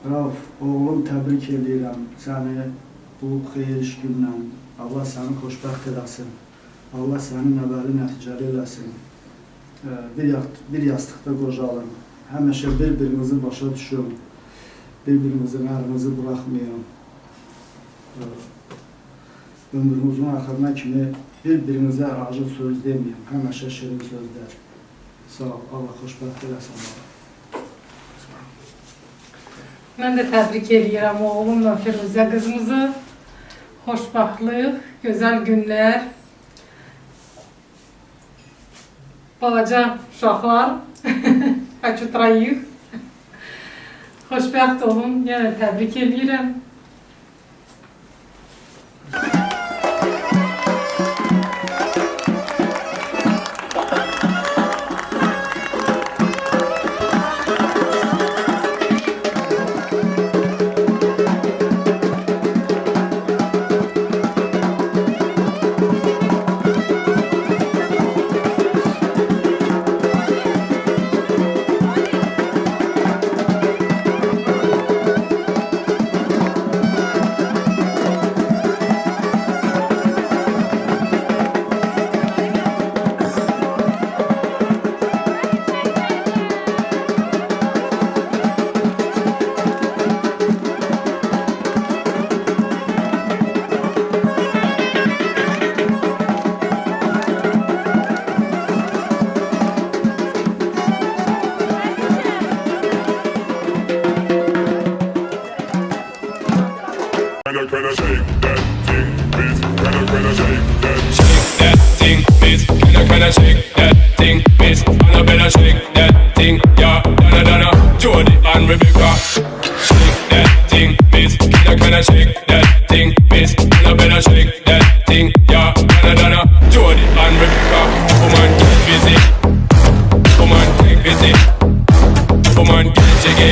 Rauf, oğlum, təbrik edirəm səni bu xeyir iş günlə. Allah səni xoşbəxt eləsin. Allah səni nəvəli nəticəli eləsin. Bir yastıqda qocalın. Həmişə bir-birinizi başa düşün. Bir-birinizin əlinizi buraxmayın. Ömrünüzün axırına kimi bir-birinizə acı söz deməyin. Həmişə şirin sözlər. Sağ ol, Allah xoşbəxt eləsin. Mən də təbrik eləyirəm oğlumla Firuzə qızımızı. Xoşbəxtlik, gözəl günlər. Balaca uşaqlar, хочу троих. Xoşbəxt olun, yenə təbrik eləyirəm. Can I shake that thing, miss? Can I shake that? Shake that thing, miss. Can I shake that thing, miss? Annabella shake that thing, yeah. Donna, Donna, Jody and Rebecca. Shake that thing, miss. Can I shake that thing, miss? Annabella shake that thing, yeah. Donna, Donna, Jody and Rebecca. Woman, get busy. Woman, take busy. Woman, get jiggy.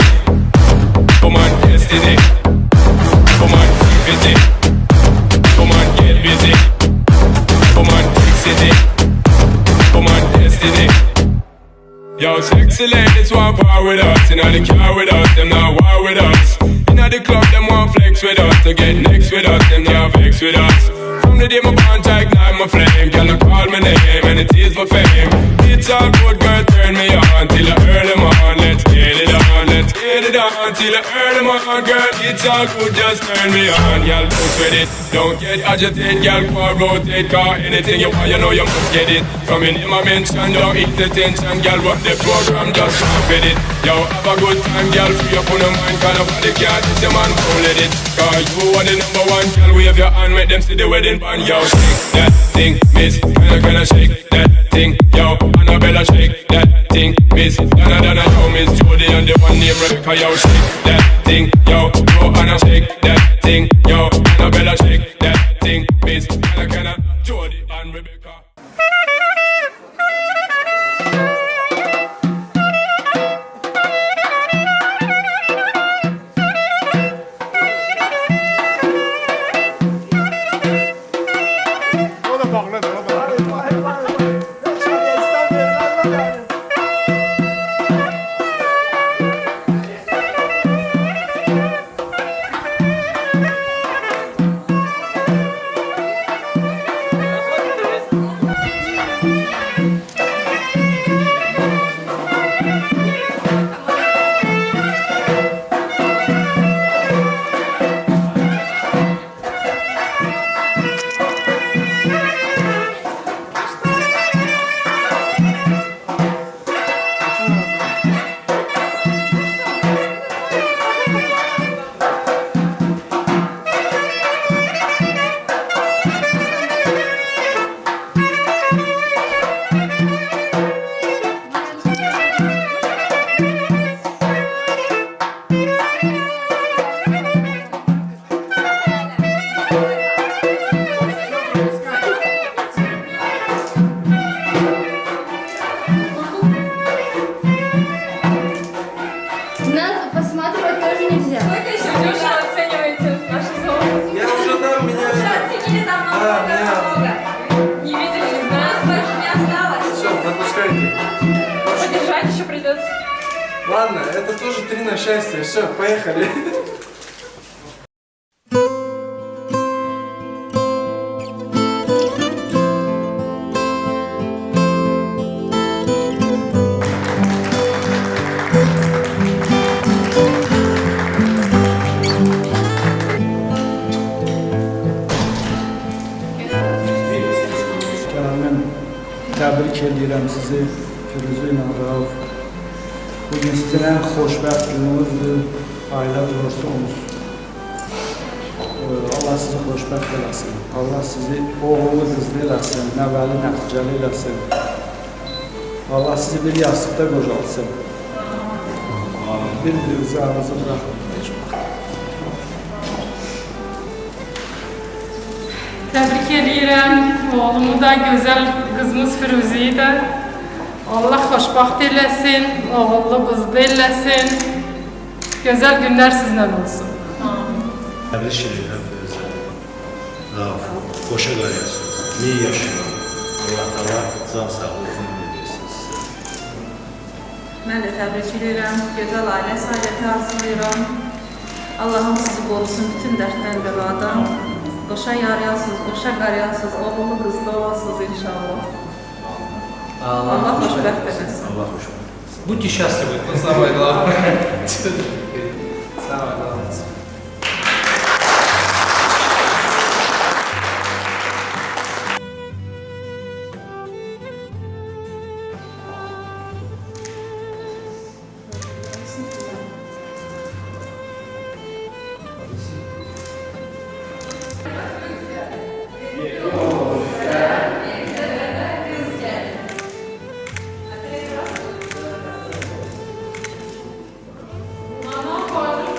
Woman, destiny. Woman, take busy. Woman, get busy. Woman, take city. Woman, destiny. Yo, sexy ladies want power with us. Inna the car with us, them not war with us. Inna the club, them want flex with us. To get next with us, them not vex with us. From the day my bond, I ignite my flame. Girl, I call my name and it is my fame. It's all good, girl, turn me on till I earn them on. Let's get it on, let's get it on till I earn them on, girl. It's all good, just turn me on, girl. Don't sweat it, don't get agitated, girl. Go rotate, car anything you want, you know you must get it. From your name I mention, don't eat the tension, girl. Work the program, just stop with it. Yo, have a good time, girl. Free up on the mind, 'cause nobody care. This your man, won't let it. 'Cause you are the number one, girl. Wave your hand, make them see the wedding band. Yo, shake that thing, miss. Can I shake that thing? Yo, Annabella, shake that thing, miss. Donna, Donna, yo, Miss Jody and the one named Rebecca. Yo, shake that thing, yo, Joanna, shake that thing, yo, Annabella, shake that thing, miss. Donna, Donna, Jody and Rebecca. O da bağlıdır, o da. Надо посматривать тоже нельзя. Сколько еще дешево оцениваете нашу зону? Я уже там, меня... Уже оценили там Да, много, меня- много. Не видели, не знаю, больше не осталось. Все, отпускайте. Подержать еще придется. Ладно, это тоже три на счастье. Все, поехали. edirəm sizi, Firuzə ilə Rauf. Bugün sizin ən xoşbəxt gününüzdür, ailə qurursunuz. Allah sizi xoşbəxt eləsin. Allah sizi oğullu qızlı eləsin, nəvəli nəticəli eləsin. Allah sizi bir yastıqda qocaltsın. Bir-birinizi aranızı buraxmayın heç vaxt. Təbrik eləyirəm oğlumu da, gözəl qızımız Firuziyi də. Allah xoşbəxt eləsin, oğullu qızlı eləsin. Gözəl günlər sizlə olsun. Təbrik edirəm Firuzəni. Rauf, qoşa qarıyasınız. Min yaşayın. Allah Taala can sağlığı, uzun ömür versin sizə. Mən də təbrik edirəm. Gözəl ailə səadəti arzulayıram. Allahım sizi qorusun bütün dərddən, bəladan. Qoşa yarayasınız, qoşa qarayasınız, oğullu qızlı olasınız inşallah. Allah xoşbəxt eləsin. Allah xoşbəxt eləsin. Будьте счастливы, это самое главное. Самое главное. Mama koydum.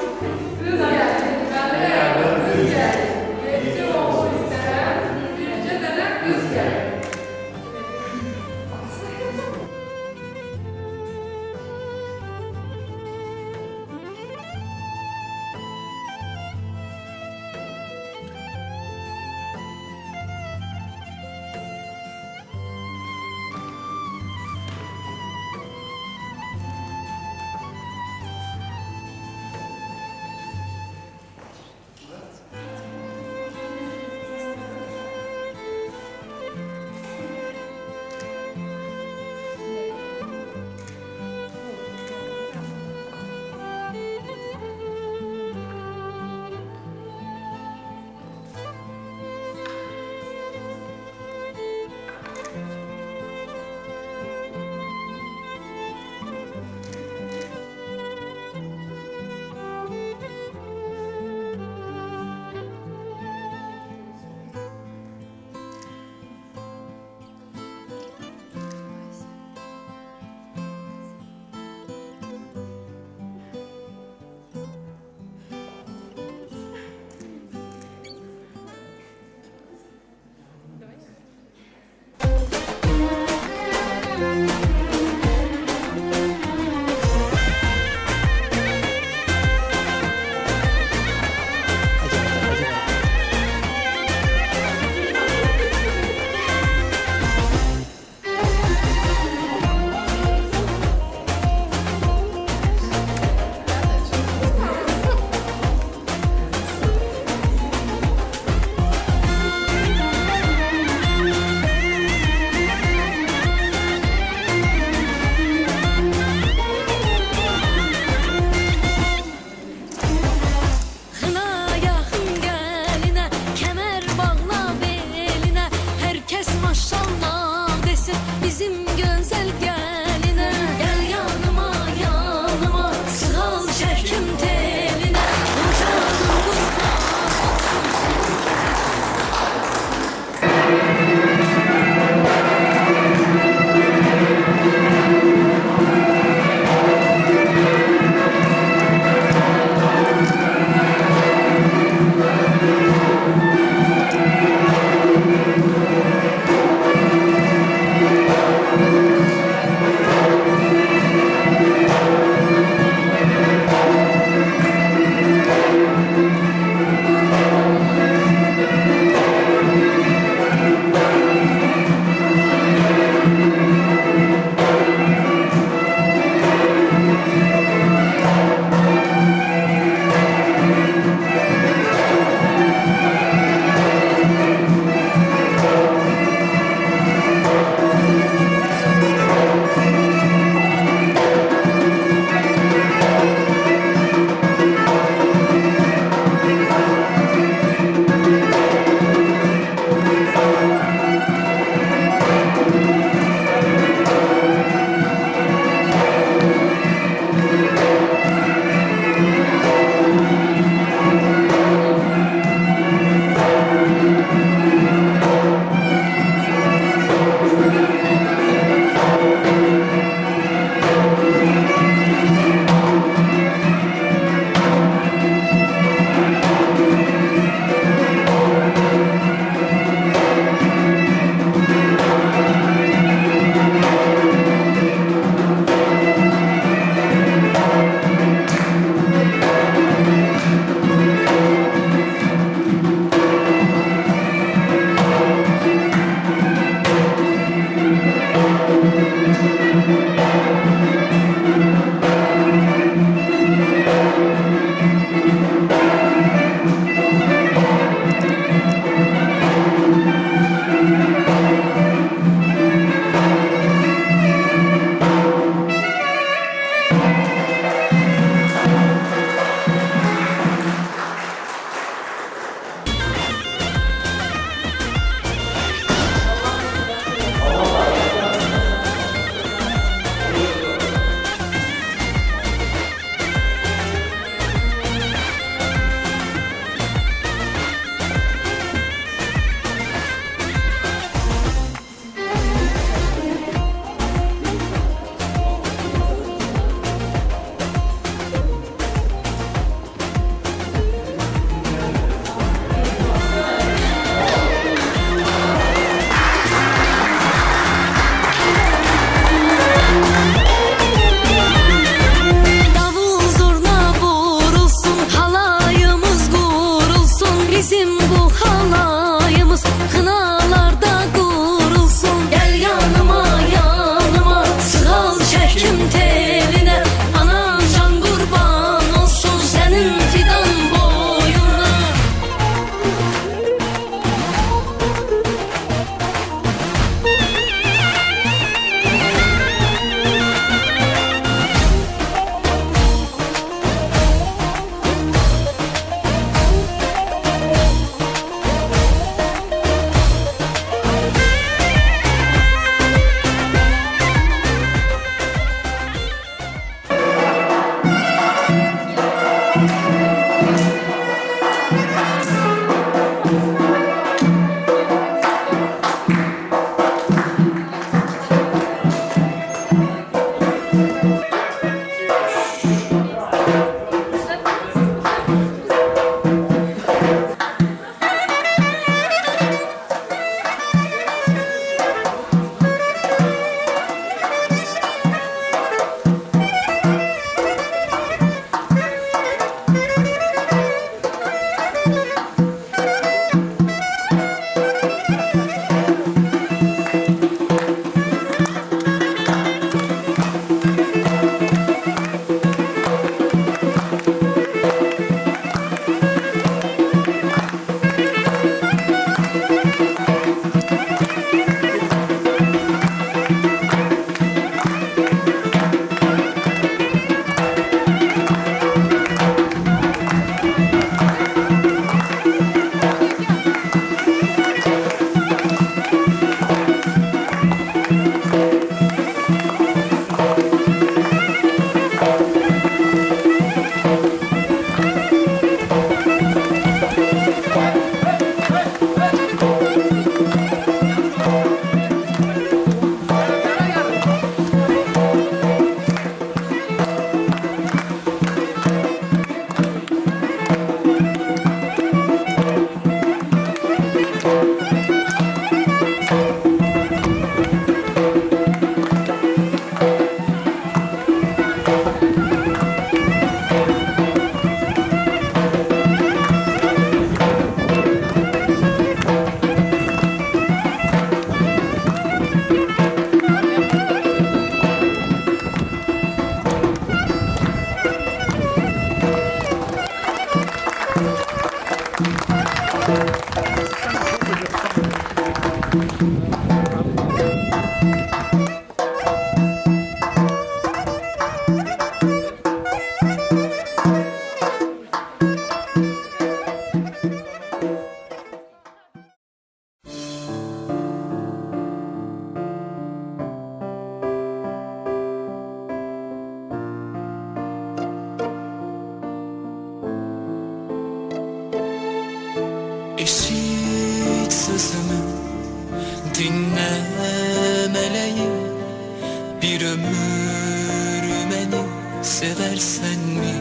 seversen mi?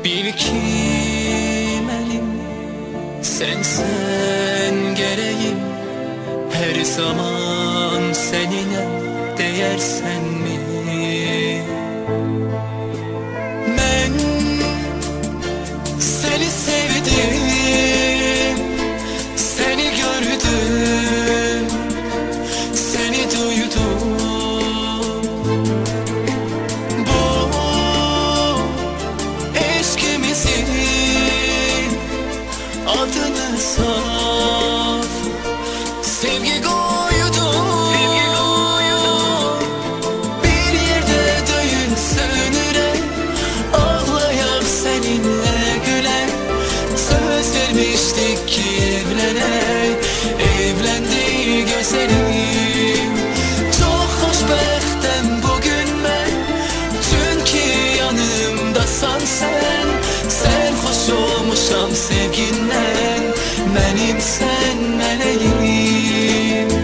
Bil ki benim sensen gereğim, her zaman seninle değersen mi? Ben seni sevdim, seni gördüm, seni duydum. Bu eşkimizin adını saf sevgi koydum. Bir yerde döyülsün ürek, ağlayak seninle güler. Söz vermiştik ki evlenek, evlendi güzelim. Çok hoşbəxtəm bugün ben, çünkü yanımdasan sen. Serhoş olmuşam sevginden, benim sen meleğim.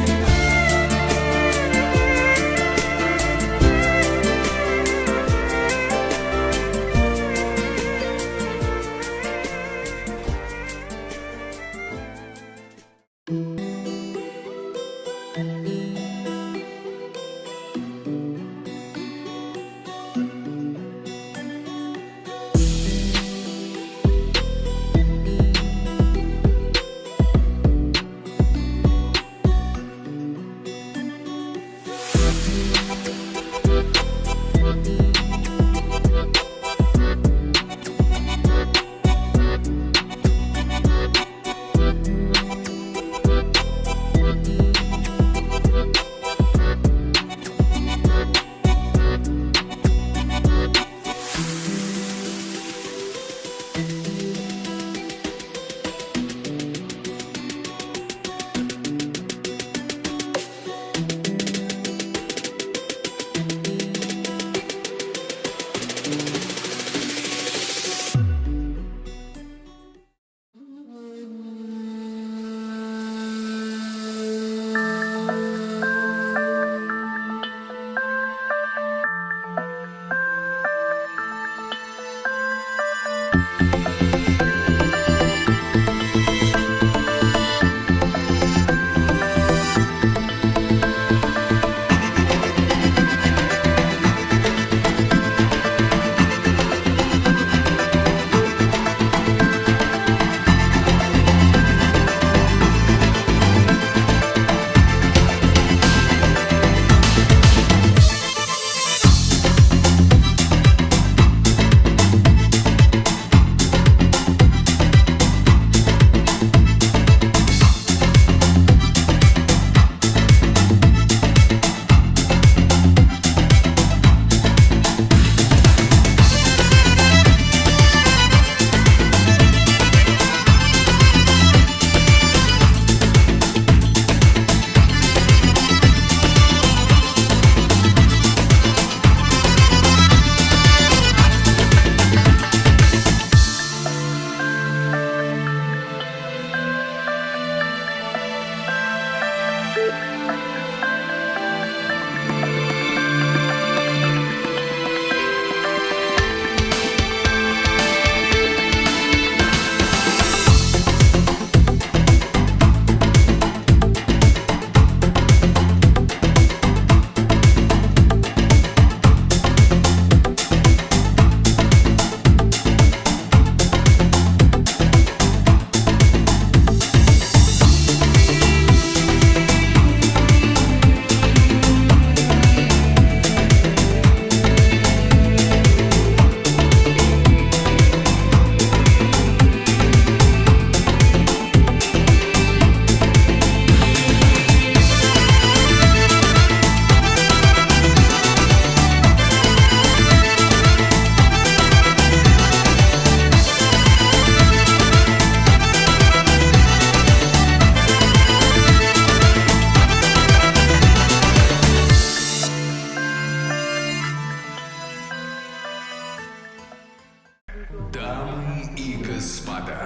Дамы и господа,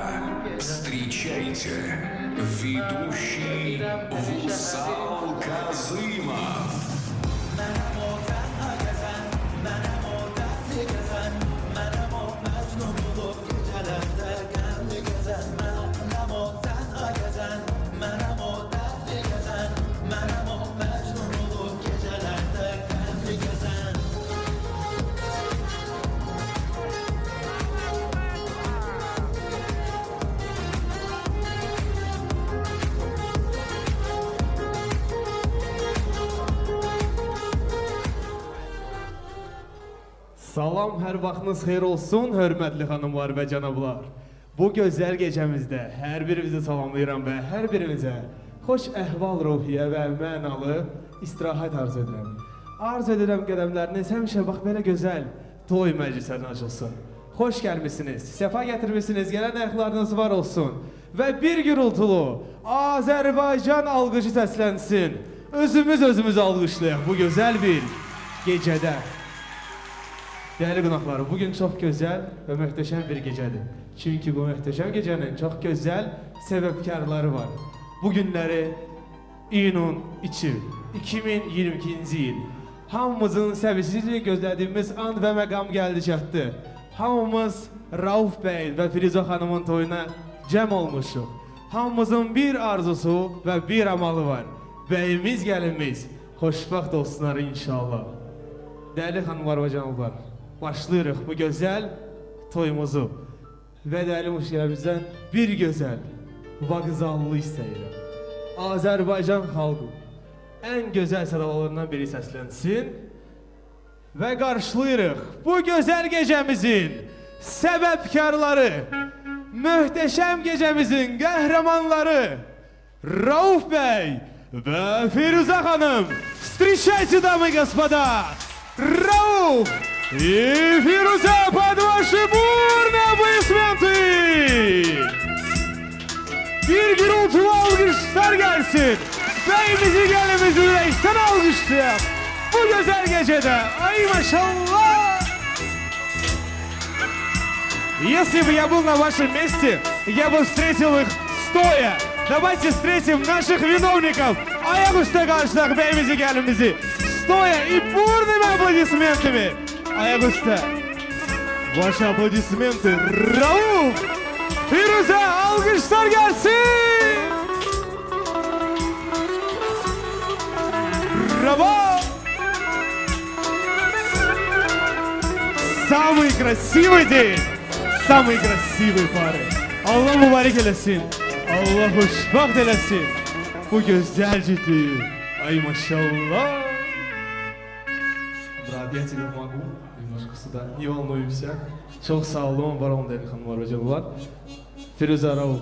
встречайте, ведущий Вусал Казымов. Mən o tənha gəzən Salam, hər vaxtınız xeyir olsun, hörmətli xanımlar və cənablar. Bu gözəl gecəmizdə hər birinizi salamlayıram və hər birinizə xoş əhval-ruhiyyə və mənalı istirahət arzu edirəm. Arzu edirəm qədəmləriniz həmişə bax belə gözəl toy məclislərinə açılsın. Xoş gəlmişsiniz, səfa gətirmişsiniz, gələn ayaqlarınız var olsun və bir gürültülü Azərbaycan alqışı səslənsin. Özümüz özümüzü alqışlayaq bu gözəl bir gecədə. Dəyərli qonaqlar, bugün çox gözəl və möhtəşəm bir gecədir. Çünki bu möhtəşəm gecənin çox gözəl səbəbkarları var. Bu günləri iyunun 3-ü, 2022-ci il. Hamımızın səbirsizliklə gözlədiyimiz an və məqam gəldi çatdı. Hamımız Rauf bəy və Firuzə xanımın toyuna cəm olmuşuq. Hamımızın bir arzusu və bir amalı var. Bəyimiz, gəlinimiz xoşbəxt olsunlar inşallah. Dəyərli xanımlar və cənablar, başlayırıq bu gözəl toyumuzu. Və dəyərli müştərilərimizdən bir gözəl vağzallı istəyirəm. Azərbaycan xalqı ən gözəl sadalarından biri səslənsin və qarşılayırıq bu gözəl gecəmizin səbəbkarları, möhtəşəm gecəmizin qəhrəmanları Rauf bəy və Firuzə xanım. Встречайте, дамы и господа, Rauf и Фируза под ваши бурные аплодисменты! Bir gürültülü alkışlar gelsin. Beyimizi, gelimizi yürekten alkışlayalım. Bu güzel gecede. Ay maşallah! Если бы я был на вашем месте, я бы встретил их стоя. Давайте встретим наших виновников. Ayaq üstə qarşılayaq beyimizi, gelimizi. Стоя и бурными аплодисментами. Ayaq üstə. Ваши аплодисменты. Rauf, Firuze, alkışlar gelsin. Bravo! Самый красивый день, самые красивые пары. Allah mübarək eləsin, Allah xoşbəxt eləsin. Bu gözəl cütlüyü. Ay maşallah. Брат, я тебе помогу. Немножко сюда. Не волнуемся. Çox sağ olun, var olun dəyərli xanımlar və cənablar. Фируза, Rauf,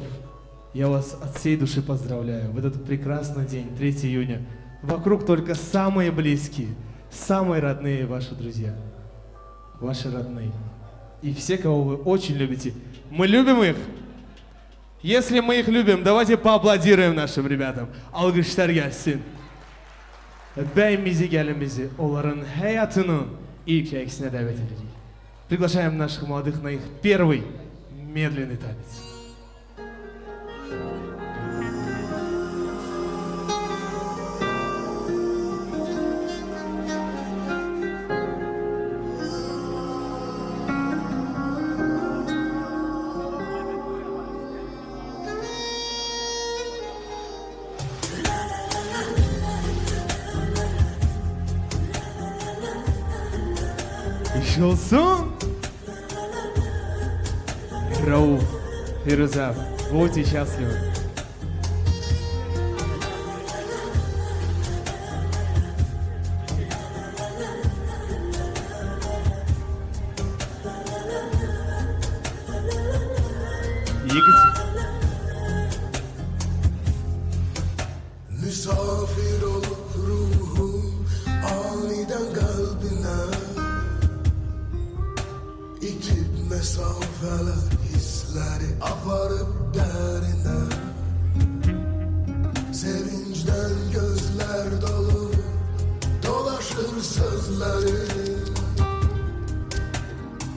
я вас от всей души поздравляю в этот прекрасный день, 3 июня. Вокруг только самые близкие, самые родные ваши друзья, ваши родные. И все, кого вы очень любите. Мы любим их. Если мы их любим, давайте поаплодируем нашим ребятам. Alqışlar gəlsin. Bəyimizi, gəlimizi onların həyatının ilk rəqsinə dəvət edirik. Приглашаем наших молодых на их первый медленный танец. Olsun. Rauf, Фируза, будьте счастливы. Misafir olup ruhum aniden kalbine İtip mesafeler hisleri aparıp derine. Sevinçten gözler dolu dolaşır sözleri.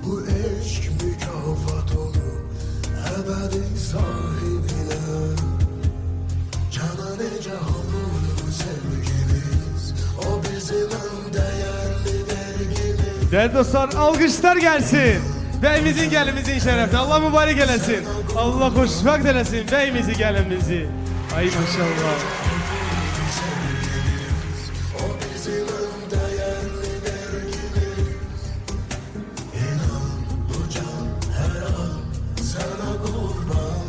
Bu eşk mükafat olur ebedi sahibine. Cana nece hamur sevgimiz, o bizim en değerli vergimiz. Değerli dostlar, alkışlar gelsin. Beyimizin, gelimizin şerefine. Allah mübarek eylesin. Allah hoşbəxt eləsin beyimizi, gelimizi. Ay maşallah. O bizim en değerli vergimiz. İnan bu can her an sana kurban.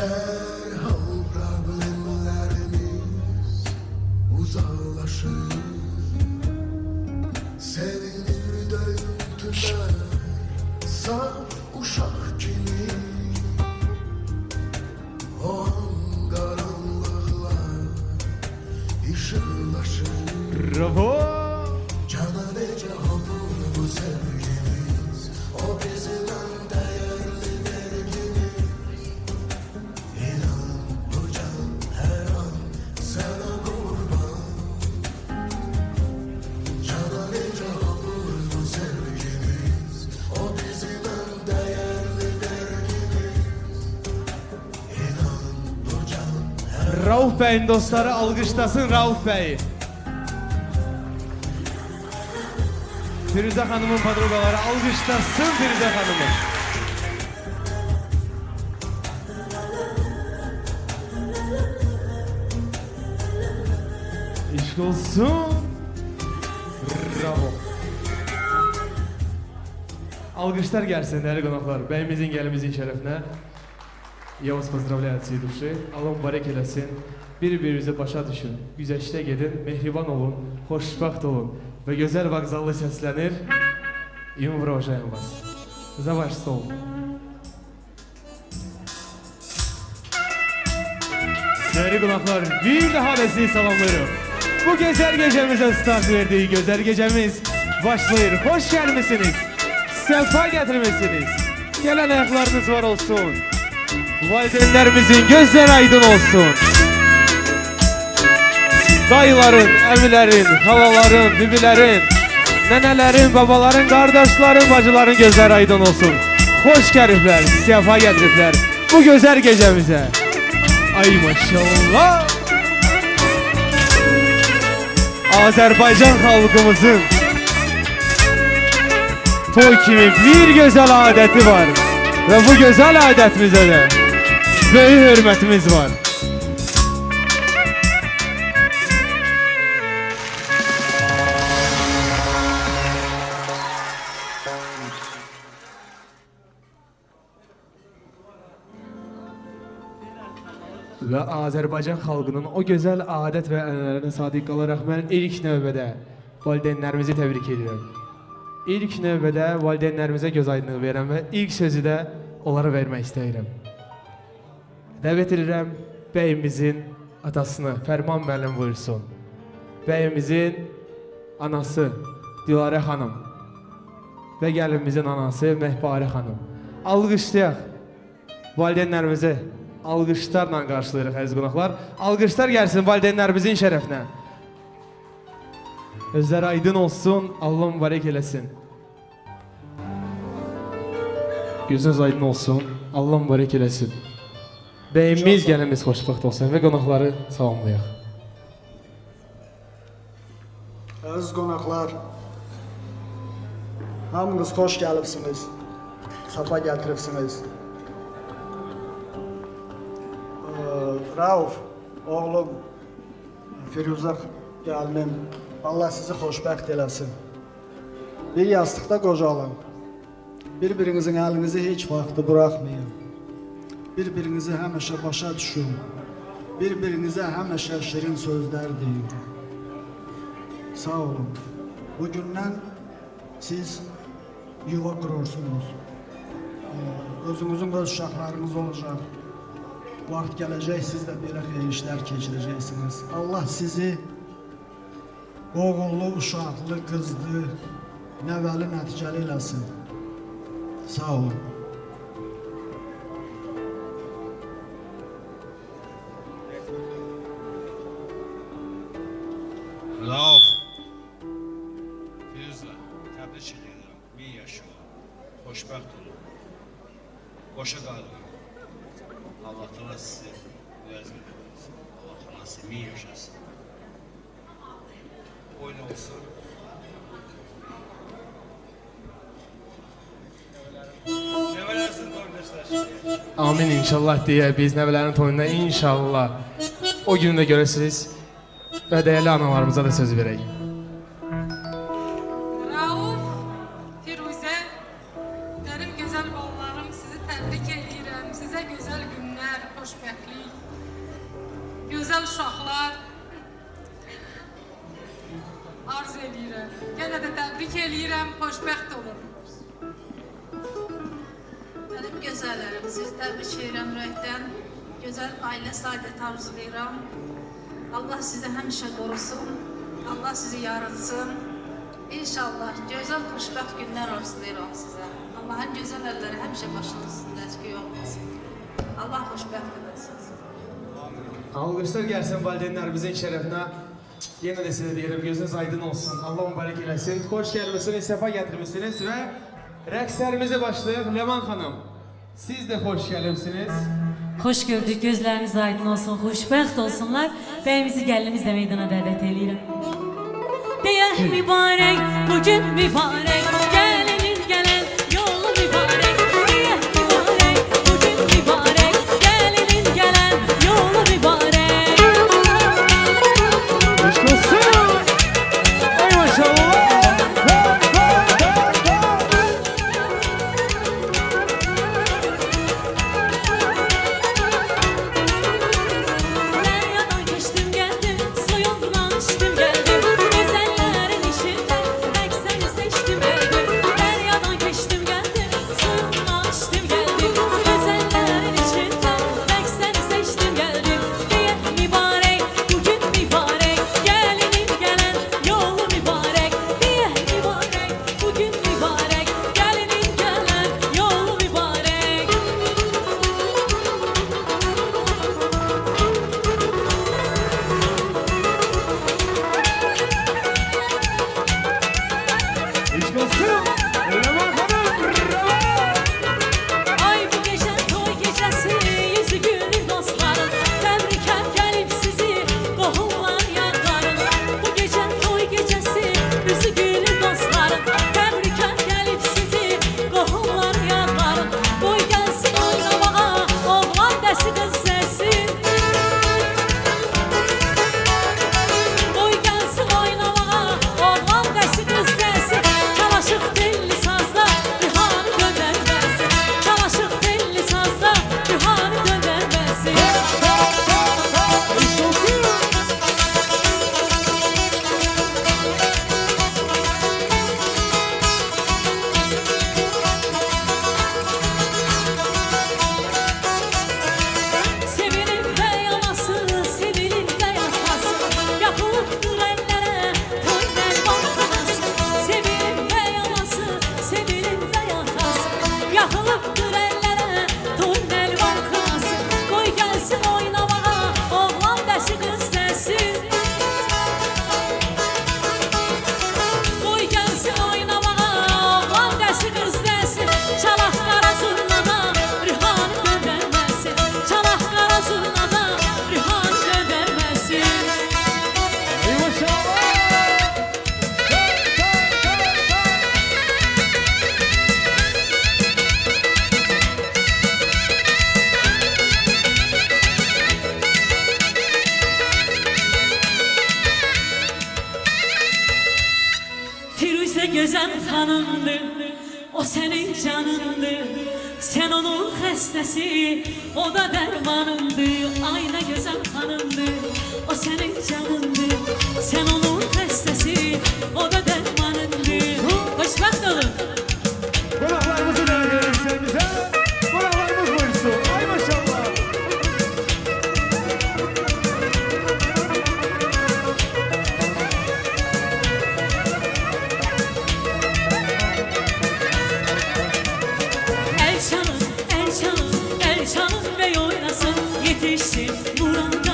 Derhal problemlerimiz uzaklaşır. Sevinir döyüntüler saf uşak kimi. O an qaranlıqlar işıqlaşır. Bravo! Cana necə hopur bu sevgimiz, o bizim en değerli vergimiz. İnan bu can her an sana kurban. Cana necə hopur bu sevgimiz, o bizim en değerli vergimiz. İnan bu can her Rauf bəyin dostları alqışlasın Rauf bəyi. Firuzə xanımın podruqaları alqışlasın Firuzə xanımı. İşq olsun. Bravo. Alqışlar gəlsin dəyərli qonaqlar. Bəyimizin, gəlinimizin şərəfinə. Я вас поздравляю от всей души. Allah mübarək eləsin. Bir-birinizi başa düşün. Güzəştə gedin, mehriban olun, xoşbəxt olun. Və gözəl vağzallı səslənir. И мы провожаем вас. За ваш стол. Değerli qonaqlar, bir daha da sizi salamlayırım. Bu gözəl gecəmizə start verdiyi gözəl gecəmiz başlayır. Xoş gəlmisiniz. Səfa gətirmisiniz. Gələn ayaqlarınız var olsun. Valideynlərimizin gözləri aydın olsun. Dayıların, əmilərin, xalaların, bibilərin, nənələrin, babaların, qardaşların, bacıların gözləri aydın olsun. Xoş gəliblər, səfa gətiriblər bu gözəl gecəmizə. Ay maşallah! Azərbaycan xalqımızın toy kimi bir gözəl adəti var və bu gözəl adətimizə də böyük hörmətimiz var. Və Azərbaycan xalqının o gözəl adət və ənənələrinə sadiq qalaraq mən ilk növbədə valideynlərimizi təbrik edirəm. İlk növbədə valideynlərimizə göz aydınlığı verirəm və ilk sözü də onlara vermək istəyirəm. Dəvət edirəm bəyimizin atasını, Fərman müəllim buyursun. Bəyimizin anası Dilarə xanım və gəlinimizin anası Məhbarə xanım. Alqışlayaq valideynlərimizi. Alqışlarla qarşılayırıq əziz qonaqlar. Alqışlar gəlsin valideynlərimizin şərəfinə. Özləri aydın olsun, Allah mübarək eləsin. Gözünüz aydın olsun, Allah mübarək eləsin. Bəyimiz, gəlimiz xoşbəxt olsun və qonaqları salamlayaq. Əziz qonaqlar, hamınız xoş gəlibsiniz, səfa gətiribsiniz. Rauf, oğlum, Firuzə gəlinim, Allah sizi xoşbəxt eləsin. Bir yastıqda qocalın, bir-birinizin əlinizi heç vaxtı buraxmayın. Bir-birinizi həmişə başa düşün, bir-birinizə həmişə şirin sözlər deyin. Sağ olun. Bugündən siz yuva qurursunuz. Özünüzün öz uşaqlarınız olacaq. Vaxt gələcək, siz də belə xeyir işlər keçirəcəksiniz. Allah sizi oğullu, uşaqlı, qızlı, nəvəli, nəticəli eləsin. Sağ olun. Rauf, Firuzə, təbrik edirəm. 1000 yaş olun, xoşbəxt olun, qoşa qalın. Allah Teala sizi vəzmin etsin. Allah Teala sizi 1000 yaşasın. Oyun olsun. Nəvələrin toyunda. Amin inşallah deyə biz nəvələrin toyunda inşallah o günü də görəsiniz və dəyərli analarımıza da söz verək. Rauf, Firuzə, mənim gözəl balalarım, sizi təbrik edirəm. Sizə gözəl günlər, xoşbəxt xoşbəxtlik, gözəl uşaqlar arzu eləyirəm. Yenə də təbrik eləyirəm, xoşbəxt olun. Mənim gözəllərim, sizi təbrik edirəm ürəkdən. Gözəl ailə saadəti arzulayıram. Allah sizi həmişə qorusun, Allah sizi yaratsın. İnşallah gözəl, xoşbəxt günlər arzulayıram sizə. Allahın gözəl əlləri həmişə başınız üstündə əskik olmasın. Allah xoşbəxt eləsin. Alqışlar gəlsin valideynlərimizin şərəfinə. Yenə də sizə deyirəm, gözünüz aydın olsun. Allah mübarək eləsin. Xoş gəlmisiniz, səfa gətirmişsiniz və rəqslərimizi başlayaq. Ləman xanım, siz də xoş gəlibsiniz. Xoş gördük, gözləriniz aydın olsun, xoşbəxt olsunlar. Bəyimizi, gəlinimizi də meydana dəvət eləyirəm. Deyək mübarək, bugün mübarək, gəlinin gələn yolu mübarək. Deyək mübarək, bugün mübarək, gəlinin gələn yolu mübarək. Eşq olsun! Ey maşallah! Dəryadan keçdim gəldim, suyundan içdim gəldim. Gözəllərin içindən tək səni seçdim gəldim. Dəryadan keçdim gəldim, suyundan içdim gəldim. Gözəllərin içindən tək səni seçdim gəldim. Deyək mübarək, bugün mübarək, gəlinin gələn yolu mübarək. Deyək mübarək, bugün mübarək, gəlinin gələn yolu mübarək. Eşq olsun! Ləman xanım, bravo! Ay bu gecə toy gecəsi, yüzü gülür dostların. Təbrikəm gəlib sizi, qohumlar, yarların. Bu gecə toy gecəsi, yüzü gülür dostların. Təbrikəm gəlib sizi, qohumlar, yarların. Qoy gəlsin oynamağa, oğlan dəsi, qız səsi. Qoy gəlsin oynamağa, oğlan dəsi, qız səsi. Çalaşıq telli sazda, rihanı döndərməsi. Çalaşıq telli sazda, rihanı döndərməsi. Eşq olsun! Sevilir bəy anası, sevilir bəy atası. Yaxılıbdır əllərə, toy nəlvan xanası. Sevilir bəy anası, sevilir bəy atası. Yaxılıbdır əllərə, toy nəlvan xanası. Qoy gəlsin oynamağa, oğlan dəsi, qız dəsi. Qoy gəlsin oynamağa, oğlan dəsi, qız dəsi. Çalaq qara zurnada, rihanı döndərməsi. Çalaq qara zurnada, rihanı döndərməsi. Ey maşallah! Firuzə gözəl xanımdır, o sənin canındır. Sən onun xəstəsi, o da dərmanındır. Ay nə gözəl xanımdır, o sənin canındır. Sən onun xəstəsi, o da dərmanındır. Xoşbəxt olun. Qonaqlarımızı dəvət edirik sənimizə. Qonaqlarımız buyursun. Ay maşallah! El çalın, el çalın, el çalın ve oynasın. Yetişsin murada.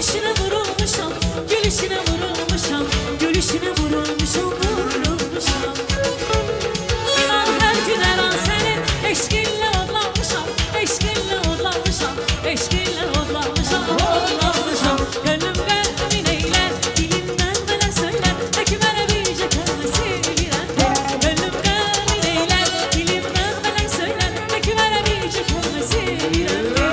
Gülüşünə vurulmuşam, gülüşünə vurulmuşam, gülüşünə vurulmuşam, vurulmuşam. İnan hər gün hər an sənin eşqinlə odlanmışam, eşqinlə odlanmışam, eşqinlə odlanmışam, odlanmışam. Gönlüm qəmin eylər, dilimdən mənə söylər, də ki mənə bircə kəlmə sevirəm de. Gönlüm qəmin eylər, dilimdən mənə söylər, də ki mənə bircə kəlmə sevirəm de.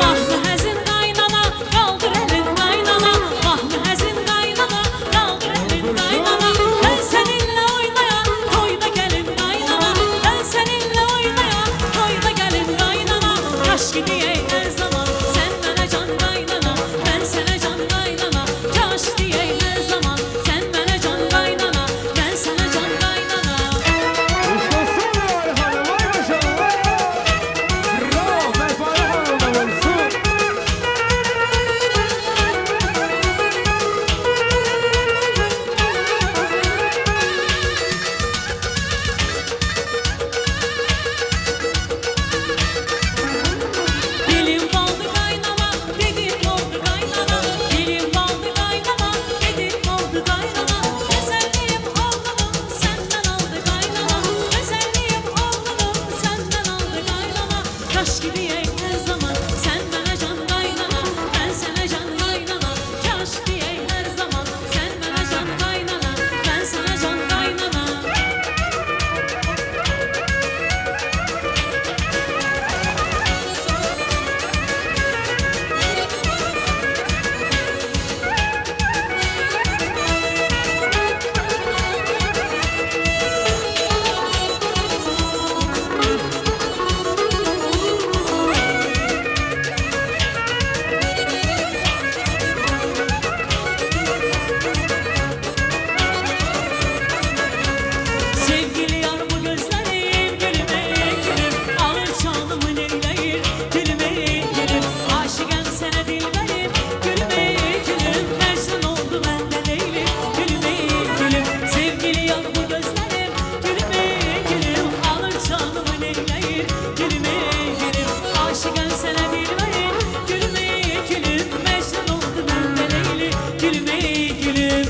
Mahnı həzin qaynana, qaldır əlin qaynana. Mahnı həzin qaynana, qaldır əlin qaynana. Mən səninlə oynayan toyda gəlin qaynana. Mən səninlə oynayan toyda gəlin qaynana. Kaş ki deyək hər zaman sən mənə can qaynana, mən sənə can qaynana. Kaş deyək hər zaman sən mənə can qaynana, mən sənə can qaynana. Eşq olsun Vali xanım, vay maşallah. Bravo, Məhparə xanım da olsun. Dilim baldı qaynana, dedim oldu qaynana. Dilim baldı qaynana, dedim oldu qaynana. Gözəlliğim oğlunu səndən aldı qaynana. Gözəlliğim oğlunu səndən aldı qaynana. Kaş ki deyək hər zaman sən mənə can qaynana, mən sənə can qaynana. Kaş deyək hər zaman sən mənə can qaynana, mən sənə can qaynana. Sevgili yar bu gözlerim gülüm ey gülüm, alır canımı neyleyir gülüm ey gülüm. Aşıqəm sənə dilbərim gülüm ey gülüm, Məcnun oldu məndə Leyli gülüm ey gülüm. Sevgili yar bu gözlerim gülüm ey gülüm, alır canımı neyleyir gülüm ey gülüm. Aşıqəm sənə dilbərim gülüm ey gülüm, Məcnun oldu məndə Leyli gülüm ey gülüm.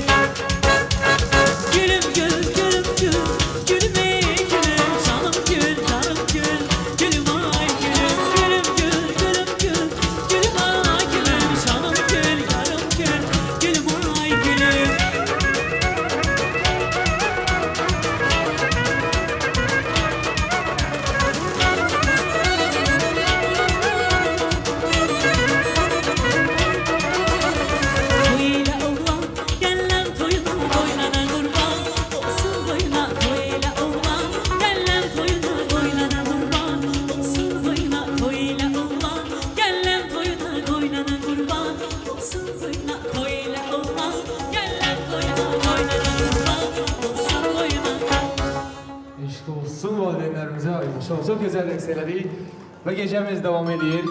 Gülüm gül gülüm gül, gülüm ey gülüm, canım gül, canım gül, gülüm ay gülüm. Gülüm gül gülüm gül, gülüm ay gülüm, canım gül, yarım gül, gülüm ay gülüm. Toy ilə oğlan, gələn toyunu qoynana qurban olsun qoyuna. Toy ilə oğlan, gələn toyunu qoynana qurban olsun qoyuna. Toy ilə oğlan, gələn toyunu qoynana qurban olsun qoyuna. Toy ilə oğlan, gələn toyunu qoynana qurban olsun qoyuna. Eşq olsun valideynlərimizə, ay maşallah. Çox gözəl rəqs elədik və gecəmiz davam edir.